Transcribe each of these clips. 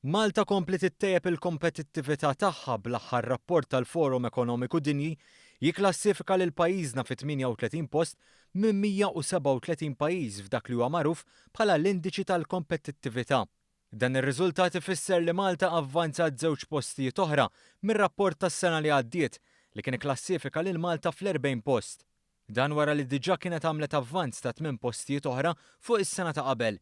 Malta kompliet ittejjeb il-kompetittività tagħha bl-aħħar rapport tal-Forum Ekonomiku Dinji jikklassifika lil pajjiżna fit-38 post minn 137 pajjiż f'dak li huwa magħruf bħala l-Indiċi tal-Kompetittività. Dan ir-riżultat ifisser li Malta avvanzat żewġ postijiet oħra mir-rapport tas-sena li għaddiet li kien ikklassifika lil Malta fl-40 post. Dan wara li diġà kienet għamlet avvanz ta' tmien postijiet oħra fuq is-sena ta' qabel.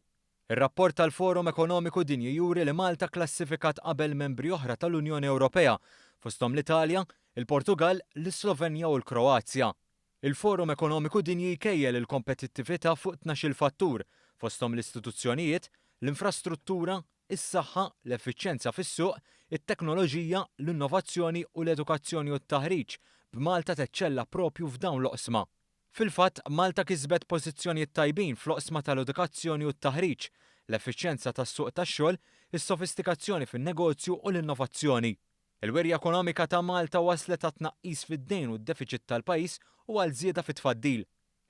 Ir-rapport tal-Forum Ekonomiku Dinji juri li Malta kklassifikat qabel membri oħra tal-Unjoni Ewropea, fosthom l-Italja, il-Portugall, l-Islovenja u l-Kroazja. Il-Forum Ekonomiku Dinji jkejjel il-kompetittività fuq 12-il fattur, fosthom l-istituzzjonijiet, l-infrastruttura, is-saħħa, l-effiċjenza fis-suq, it-teknoloġija, l-innovazzjoni u l-edukazzjoni u t-taħriġ, b'Malta teċċella proprju f'dawn l-oqsma. Fil-fatt, Malta kisbet pożizzjonijiet tajbin fl-oqsma tal-edukazzjoni u t-taħriġ, l-effiċjenza tas-suq tax-xogħol, is-sofistikazzjoni fin-negozju u l-innovazzjoni. Il-wirja ekonomika ta' Malta wasslet għat-tnaqqis fid-dejn u d-defiċit tal-pajjiż u għal żieda fit-tfaddil.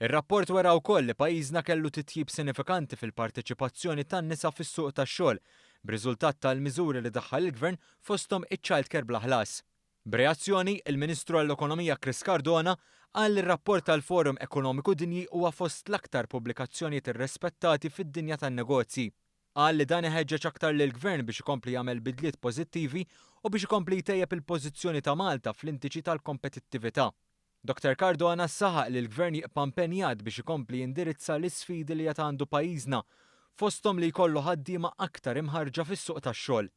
Ir-rapport wera wkoll li pajjiżna kellu titjib sinifikanti fil-parteċipazzjoni tan-nisa fis-suq tax-xogħol, b'riżultat tal-miżuri li daħħal il-Gvern fosthom iċ-childcare bla ħlas. B'reazzjoni, il-Ministru għall-Ekonomija Chris Cardona qal li r-rapport tal-Forum Ekonomiku Dinji huwa fost l-aktar pubblikazzjonijiet irrespettati fid-dinja tan-negozji. Qal li dan iħeġġeġ aktar lill-Gvern biex ikompli jagħmel bidliet pożittivi u biex ikompli jtejjeb il-pożizzjoni ta' Malta fl-indiċi tal-kompetittività. Dr Cardona saħaq li l-Gvern jibqa' impenjat biex ikompli jindirizza l-isfidi li għad għandu pajjiżna, fosthom li jkollu ħaddiema aktar imħarrġa fis-suq tax-xogħol.